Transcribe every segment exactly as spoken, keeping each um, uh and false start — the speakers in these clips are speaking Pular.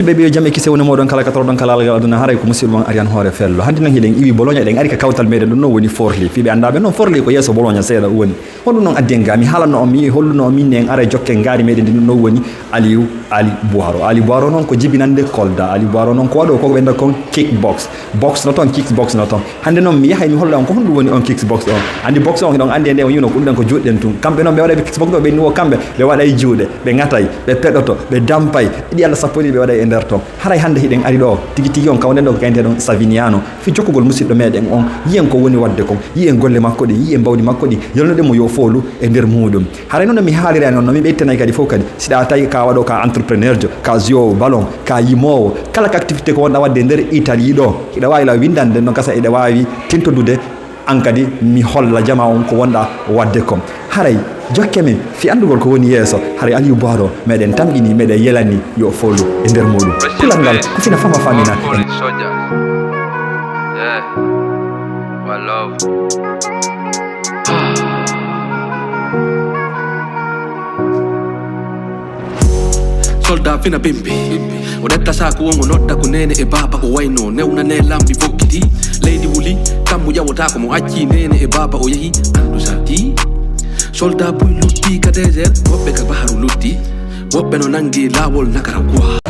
Ɓe ɓe yo jam e kise woni mooɗon kala ka toroɗon ka laagal aduna, haray ko musidɗo mon Ariane Hoore Fello. Hannde non hiɗen iwi Bologna, eɗen ari ka kawtal meɗen ɗum non woni Forli. Fii ɓe anndaa ɓe non, Forli ko yeeso Bologna seeɗa woni. Honɗum non addi en ga? Mi haalanno on, mi holluno on, min ne en ara jokken ngaari meɗen ndi ɗum non woni Aliou Ali Boiro. Ali Boiro non ko jibinande Kolda. Ali Boiro non ko waɗo ko ɓe nda kon kickbox. Box no ton, kickbox no ton. Hannde non mi yahay mi holla on ko honɗum woni on kickbox on. Anndi box on, hiɗon anndi e nde on yi'uno ko ɗum ɗon ko juuɗe ɗen tun. Kamɓe non ɓe waɗay kickbox ɗo, ɓe ni wo kamɓe, ɓe waɗay juuɗe, ɓe ŋatay, ɓe peɗoto, ɓe dampay. Ɗi Allah sappo ɗiɗi ɓe waɗay e nder ton. Haray hannde hiɗen ari ɗo, tigi tigi on kawɗen ɗo ko kaynte ɗon Saviniano. Fii jokkugol musidɗo meɗen on, yi'en ko woni waɗde kon, yi'en golle makko ɗin, yi'en mbawdi makko ɗin, yolnoɗen mo yo foolu e nder muuɗum. Haray non no mi haalirani on, no mi ɓeytanay kadi fof kadi, si ɗa tawi ka waɗo ka entrepreneur jo, ka joueur ballon, ka yimoowo, kala ka activité ko wonɗa waɗde e nder Italie ɗo, hiɗa waawi la winndande ɗon kasa, hiɗa waawi tintodude an kadi, mi holla jama on ko wonɗa waɗde kon. Haray jokke min fii anndugol ko woni yeeso. Haray Aliou Boiro meɗen tamƴini, meɗen yelani yo foolu e nder muuɗum. Pulangal ko fina fama famina. All for the soldiers. Yeah. One love. Soldat fina pimpi. O ɗetta saaku on, o nodda ko neene e baaba, o wayno newnane lambi fokkiti. Leydi wuli, kammu ƴawotaako mo acci neene e baaba, o yehi anndu satti. Soldat buy lutti ka désert, woɓɓe ka baharu lutti, woɓɓe no nangi laawol Nicaragua.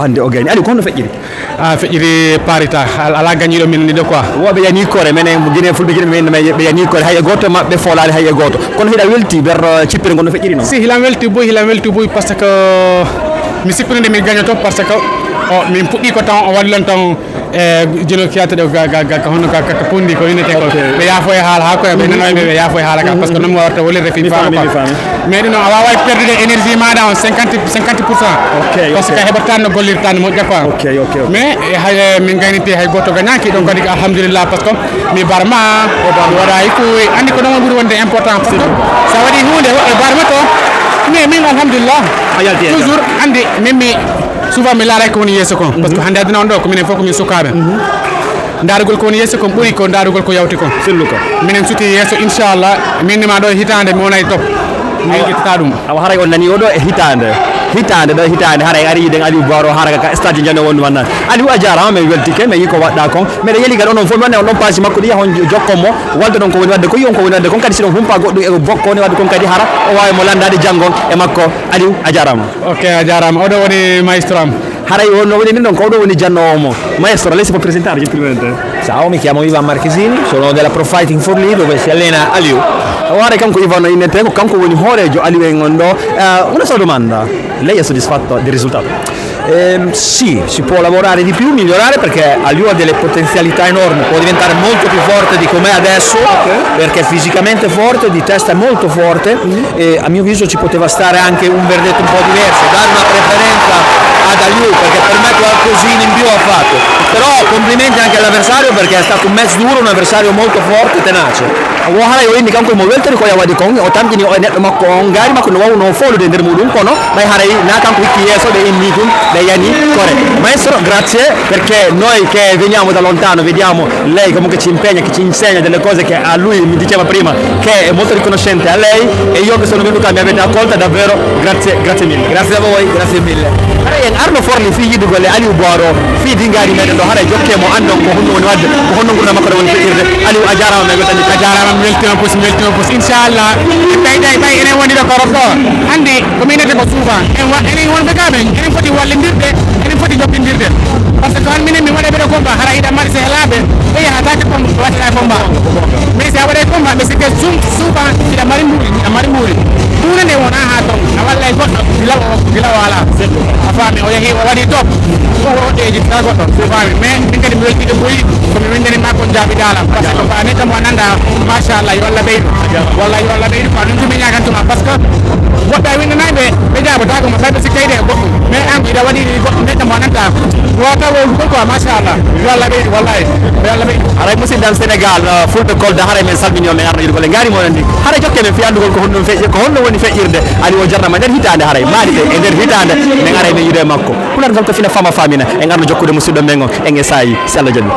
Hannde o gayni. Aliou, ko honno feƴƴiri? A feƴƴiri paarita. Al-, alaa gañiiɗo men ɗiɗo quoi. Wooɓe yani kore, menen mo Guinée, Fulɓe Guinée, men, men, ɓe yani kore. Hay e gooto maɓɓe foolaali hay e gooto. Kono hiɗa welti ber, eh, cippere ngon no feƴƴiri non? Si, hilan welti buy, hilan welti buy, parce que mi sikkuni nde mi gañoto, parce que o, min puɗɗi ko tan o waɗi lan tan, eh, jino kiyata ɗo ga, ga, ga, ga, hono ga, ga, ga pondi ko innete ko. Ok. Ɓe yaafo e haala haa koye, ɓe nanoy ɓe, ɓe yaafo e haala ka, parce que non mi warta wolirde fi Mi faama faami, quoi. Mi faami. Mais ɗum non, a waaway perdude énergie maaɗa on cinquante, cinquante pour cent. Ok, parce que ok. A heɓataa no gollirtaa no moƴƴa quoi. Ok, ok, ok. Mais, eh, hay, eh, min gayniti hay gooto gañaaki, donc kadi alhamdulillah, parce que mi barma, mi waɗa e ko anndi ko ɗon ɓuri wonde important, parce que so a waɗi huunde, woɓɓe barma to, mais min alhamdulillah. A yalti e toujours, anndi, min mi, souvent mi laaray ko woni yeeso kon, parce que hannde aduna on ɗo, ko minen fof ko min sukaaɓe. Ndaarugol ko woni yeeso kon ɓuri ko ndaarugol ko yawti kon. Selluka. Minen suti yeeso, inchallah, min nima ɗo e hitaande, mi wonay top. Min Awa, ƴettata ɗum. Awa, haray on nani o ɗo e hitaande. Hitaande ɗo, hitaande, haray ari yiɗen Aliou Baro, hara ka stade Ndiané wondu man nan. Aliou, a jaaraama, min weltike, min yi ko waɗɗa kon. Miɗo yeli kadi onon fof, mi wanna on ɗon paasi makko ɗi, yahon jokkon mo, walta ɗon ko woni waɗde, ko yi on ko woni waɗde kon, kadi si ɗon humpa goɗɗum e bokko woni waɗde kon, kadi hara o waawi mo lanndaade janngon e makko. Aliou, a jaaraama. Ok, a jaaraama. Oɗo woni maestro am. Haray on no woni ɗon, ko oɗo woni jannoowo mo. Maestro, lei si può presentare gentilmente? Ciao, mi chiamo Ivan Marchesini, sono della Pro Fighting Forlì dove si allena Aliou. O haray kanko Ivan no innete, ko kanko woni hooreejo Aliou en on ɗo. Eh, una sola domanda, lei è soddisfatto del risultato? Ehm, sì, si può lavorare di più, migliorare, perché Aliou ha delle potenzialità enormi, può diventare molto più forte di com'è adesso, perché è fisicamente forte, di testa è molto forte, e a mio avviso ci poteva stare anche un verdetto un po' diverso, dare una preferenza ad Aliou, perché per me qualcosina in più ha fatto. Però complimenti anche all'avversario, perché è stato un match duro, un avversario molto forte, tenace. Wo haray o inni kanko mo weltori ko o waɗi kon, o tamƴini o e neɗɗo makko on, ngaari makko no waawunoo foolude e nder muɗum, kono ɓay haray na kanko hikki yeeso, ɓe inni ɗum, ɓe yani kore. Maestro, grazie, perché noi che veniamo da lontano, vediamo lei comunque ci impegna, che ci insegna delle cose che a lui mi diceva prima, che è molto riconoscente a lei, e io che sono venuto qua mi avete accolta davvero, grazie, grazie mille. Grazie a voi, grazie mille. Haray en arno Forlì fii yiɗugol e Aliou Boiro, fii dingaari meɗen ɗo, haray jokke mo anndon ko honno woni waɗde, ko honno ngurndan makko ɗo woni feƴƴirde. Aliou, a jaaraama, mi weltanii. A jaaraama, mi weltiima puus, mi weltiima puus. Inchallah, ɓay, ɓay, ɓay, enen woni ɗo ko rokko. Anndi, ko min innete ko suufa. En wa-, enen wonɓe gaa ɓen, enen foti wallindirde, enen foti jokkitde. Parce que an minen mi waɗa ɓeɗo combat, hara hiɗa mari sehelaaɓe, ɓe yahataake combat, ɓe waɗata combat. Mais si a waɗay combat, ɓe sikke sum-, suufa, hiɗa mari mbuuri, hiɗa mari mbuuri. Huunde nde wonaa haa ton, a wallay goɗɗo, gila o, gila o alaa. A faami, o yahi, o waɗi top. Ko o ɗeeji taa goɗɗo, a faami. Mais min kadi mi weltiike buy, ko mi winndani maa kon jaabidaala. Parce que ko a neɗɗo mo a nanndaa, machallah, yo Allah ɓeydu. Wallay, yo Allah ɓeydu, ko ɗum tun mi ñaagantuma. Parce que woɓɓe a winndanaay ɓe, ɓe jaabotaako mo, tawi ɓe sikkay ɗe e goɗɗum. Mais an, hiɗa waɗi goɗɗum, neɗɗo mo a nanndaa. Wota wo ko quoi, machallah. Yo Allah ɓeydu, wallay. Yo Allah ɓeydu. Haray musidɗo am Sénégal, uh, Fulɓe Kolda, haray men salmini on, men arno yiɗugol e ngaari mo on ndi. Haray jokke men fii anndugol ko honno feƴƴi, ko honno woni feƴƴirde. Aliou o jarnama nder hitaande haray. Maali ɓe e nder hitaande, men aray men yiɗo e makko. Pulaar ngal ko fina fama famina. En arno jokkude musidɗo men on, en e saayi, si Allah jaɓi.